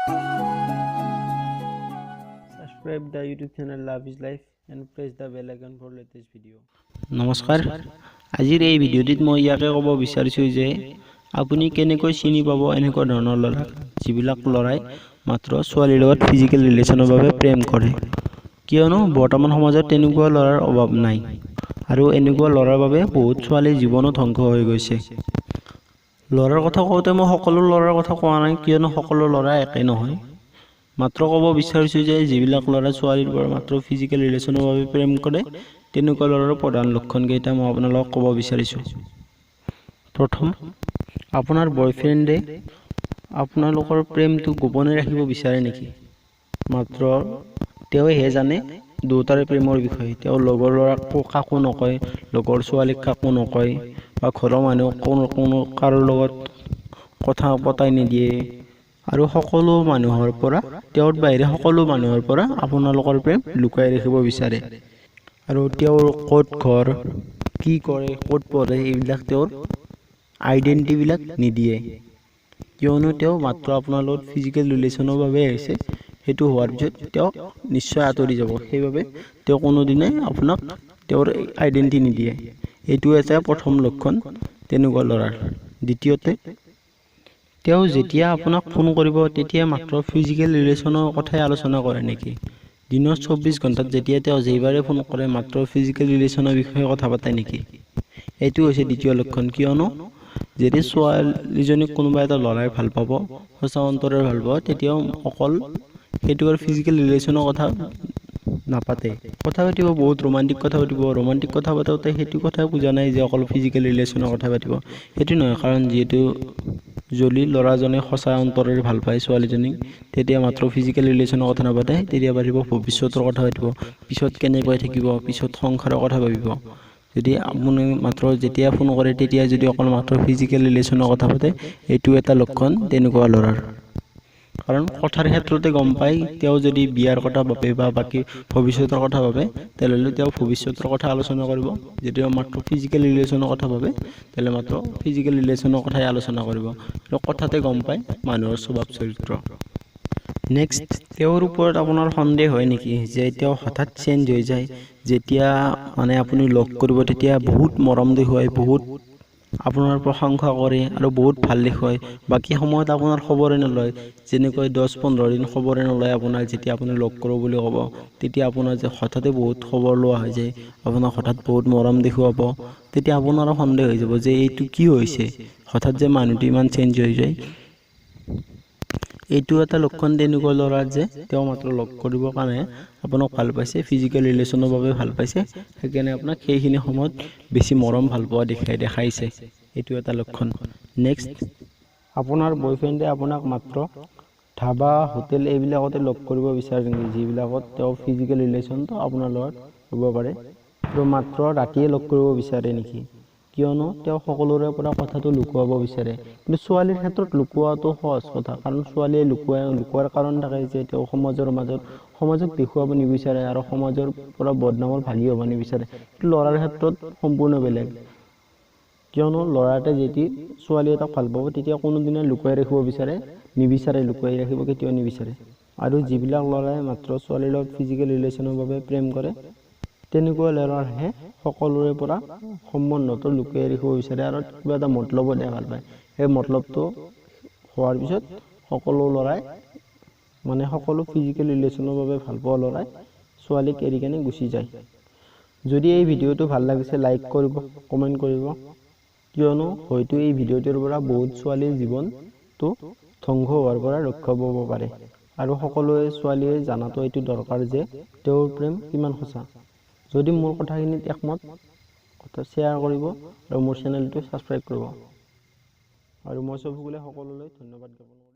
Subscribe the YouTube channel Love is Life and press the bell icon for latest video. নমস্কাৰ, আজিৰ এই ভিডিঅ'টিত মই ইয়াকে ক'ব বিচাৰিছোঁ যে আপুনি কেনেকৈ চিনি পাব এনেকুৱা ধৰণৰ ল'ৰাক, যিবিলাক ল'ৰাই মাত্ৰ ছোৱালীৰ লগত ফিজিকেল ৰিলেশ্যনৰ বাবে প্ৰেম কৰে। কিয়নো বৰ্তমান সমাজত তেনেকুৱা ল'ৰাৰ অভাৱ নাই আৰু এনেকুৱা ল'ৰাৰ বাবে বহুত ছোৱালীৰ জীৱনো ধ্বংস হৈ গৈছে। ল'ৰাৰ কথা কওঁতে মই সকলো ল'ৰাৰ কথা কোৱা নাই, কিয়নো সকলো ল'ৰা একে নহয়। মাত্ৰ ক'ব বিচাৰিছোঁ যে যিবিলাক ল'ৰা ছোৱালীৰ পৰা মাত্ৰ ফিজিকেল ৰিলেশ্যনৰ বাবে প্ৰেম কৰে, তেনেকুৱা ল'ৰাৰ প্ৰধান লক্ষণকেইটা মই আপোনালোকক ক'ব বিচাৰিছোঁ। প্ৰথম, আপোনাৰ বয়ফ্ৰেণ্ডে আপোনালোকৰ প্ৰেমটো গোপনে ৰাখিব বিচাৰে নেকি? মাত্ৰ তেওঁহে জানে দুয়োটাৰে প্ৰেমৰ বিষয়ে। তেওঁ লগৰ ল'ৰাক কাকো নকয়, লগৰ ছোৱালীক কাকো নকয়, বা ঘৰৰ মানুহক কোনো কাৰো লগত কথা পতাই নিদিয়ে আৰু সকলো মানুহৰ পৰা, তেওঁৰ বাহিৰে সকলো মানুহৰ পৰা আপোনালোকৰ প্ৰেম লুকাই ৰাখিব বিচাৰে। আৰু তেওঁৰ ক'ত ঘৰ, কি কৰে, ক'ত পঢ়ে, এইবিলাক তেওঁৰ আইডেণ্টিটিবিলাক নিদিয়ে। কিয়নো তেওঁ মাত্ৰ আপোনাৰ লগত ফিজিকেল ৰিলেশ্যনৰ বাবে আহিছে, সেইটো হোৱাৰ পিছত তেওঁ নিশ্চয় আঁতৰি যাব। সেইবাবে তেওঁ কোনোদিনে আপোনাক তেওঁৰ আইডেণ্টিটি নিদিয়ে। এইটো এটা প্ৰথম লক্ষণ তেনেকুৱা ল'ৰাৰ। দ্বিতীয়তে, তেওঁ যেতিয়া আপোনাক ফোন কৰিব তেতিয়া মাত্ৰ ফিজিকেল ৰিলেশ্যনৰ কথাই আলোচনা কৰে নেকি? দিনৰ 24 ঘণ্টাত যেতিয়া তেওঁ যেইবাৰে ফোন কৰে মাত্ৰ ফিজিকেল ৰিলেশ্যনৰ বিষয়ে কথা পাতে নেকি? এইটো হৈছে দ্বিতীয় লক্ষণ। কিয়নো যদি ছোৱালীজনীক কোনোবা এটা ল'ৰাই ভাল পাব, সঁচা অন্তৰেৰে ভাল পাব, তেতিয়াও অকল সেইটো আৰু ফিজিকেল ৰিলেশ্যনৰ কথা নাপাতে। কথা পাতিব, বহুত ৰোমান্টিক কথা পাতিব। ৰোমান্টিক কথা পাতোঁতে সেইটো কথা বুজা নাই যে অকল ফিজিকেল ৰিলেশ্যনৰ কথা পাতিব, সেইটো নহয়। কাৰণ যিহেতু যদি ল'ৰাজনে সঁচা অন্তৰেৰে ভাল পায় ছোৱালীজনীক, তেতিয়া মাত্ৰ ফিজিকেল ৰিলেশ্যনৰ কথা নাপাতে, তেতিয়া পাতিব ভৱিষ্যতৰ কথা পাতিব, পিছত কেনেকৈ থাকিব, পিছত সংসাৰৰ কথা ভাবিব। যদি আপুনি মাত্ৰ যেতিয়া ফোন কৰে তেতিয়া যদি অকল মাত্ৰ ফিজিকেল ৰিলেশ্যনৰ কথা পাতে, এইটো এটা লক্ষণ তেনেকুৱা ল'ৰাৰ। কাৰণ কথাৰ ক্ষেত্ৰতে গম পায়, তেওঁ যদি বিয়াৰ কথা ভাবে বা বাকী ভৱিষ্যতৰ কথা ভাবে, তেনেহ'লে তেওঁ ভৱিষ্যতৰ কথা আলোচনা কৰিব। যদি মাত্ৰ ফিজিকেল ৰিলেশ্যনৰ কথা ভাবে, তেনেহ'লে মাত্ৰ ফিজিকেল ৰিলেশ্যনৰ কথাই আলোচনা কৰিব। আৰু কথাতে গম পায় মানুহৰ স্বভাৱ চৰিত্ৰ। নেক্সট, তেওঁৰ ওপৰত আপোনাৰ সন্দেহ হয় নেকি যে তেওঁ হঠাৎ চেঞ্জ হৈ যায়? যেতিয়া মানে আপুনি লগ কৰিব তেতিয়া বহুত মৰম দেখুৱায়, বহুত আপোনাৰ প্ৰশংসা কৰে আৰু বহুত ভাল দেখুৱায়, বাকী সময়ত আপোনাৰ খবৰে নলয়। যেনেকৈ 10-15 দিন খবৰে নলয় আপোনাৰ, যেতিয়া আপুনি লগ কৰোঁ বুলি ক'ব তেতিয়া আপোনাৰ যে হঠাতে বহুত খবৰ লোৱা হৈ যায়, আপোনাক হঠাৎ বহুত মৰম দেখুৱাব, তেতিয়া আপোনাৰো সন্দেহ হৈ যাব যে এইটো কি হৈছে, হঠাৎ যে মানুহটো ইমান চেঞ্জ হৈ যায়। এইটো এটা লক্ষণ তেনেকুৱা ল'ৰাৰ যে তেওঁ মাত্ৰ লগ কৰিবৰ কাৰণে আপোনাক ভাল পাইছে, ফিজিকেল ৰিলেশ্যনৰ বাবে ভাল পাইছে, সেইকাৰণে আপোনাক সেইখিনি সময়ত বেছি মৰম ভাল পোৱা দেখাইছে। এইটো এটা লক্ষণ। নেক্সট, আপোনাৰ বয়ফ্ৰেণ্ডে আপোনাক মাত্ৰ ধাবা, হোটেল এইবিলাকতে লগ কৰিব বিচাৰে নেকি, যিবিলাকত তেওঁ ফিজিকেল ৰিলেশ্যনটো আপোনাৰ লগত হ'ব পাৰে, আৰু মাত্ৰ ৰাতিয়ে লগ কৰিব বিচাৰে নেকি? কিয়নো তেওঁ সকলোৰে পৰা কথাটো লুকুৱাব বিচাৰে। কিন্তু ছোৱালীৰ ক্ষেত্ৰত লুকুৱাটো সহজ কথা, কাৰণ ছোৱালীয়ে লুকুৱাৰ কাৰণ থাকে যে তেওঁ সমাজৰ মাজত সমাজক দেখুৱাব নিবিচাৰে আৰু সমাজৰ পৰা বদনামৰ ভাগি হ'ব নিবিচাৰে। কিন্তু ল'ৰাৰ ক্ষেত্ৰত সম্পূৰ্ণ বেলেগ। কিয়নো ল'ৰা এটাই যেতিয়া ছোৱালী এটাক ভাল পাব তেতিয়া কোনোদিনে লুকুৱাই ৰাখিব নিবিচাৰে, লুকুৱাই ৰাখিব কেতিয়াও নিবিচাৰে। আৰু যিবিলাক ল'ৰাই মাত্ৰ ছোৱালীৰ লগত ফিজিকেল ৰিলেশ্যনৰ বাবে প্ৰেম কৰে, তেনেকুৱা ল'ৰাহে সকলোৰে পৰা সম্বন্ধটো লুকুৱাই ৰাখিব বিচাৰে আৰু কিবা এটা মতলবো দিয়া ভাল পায়। সেই মতলবটো হোৱাৰ পিছত সকলো ল'ৰাই মানে সকলো ফিজিকেল ৰিলেশ্যনৰ বাবে ভাল পোৱা ল'ৰাই ছোৱালীক এৰি কেনে গুচি যায়। যদি এই ভিডিঅ'টো ভাল লাগিছে লাইক কৰিব, কমেণ্ট কৰিব, কিয়নো হয়তো এই ভিডিঅ'টোৰ পৰা বহুত ছোৱালীৰ জীৱনটো ধ্বংস হোৱাৰ পৰা ৰক্ষা পাব পাৰে। আৰু সকলোৱে ছোৱালীয়ে জনাটো এইটো দৰকাৰ যে তেওঁৰ প্ৰেম কিমান সঁচা। যদি মোৰ কথাখিনিত একমত, কথা শ্বেয়াৰ কৰিব আৰু মোৰ চেনেলটো ছাবস্ক্ৰাইব কৰিব। আৰু মই চবুকলে সকলোলৈ ধন্যবাদ জ্ঞাপন কৰিছোঁ।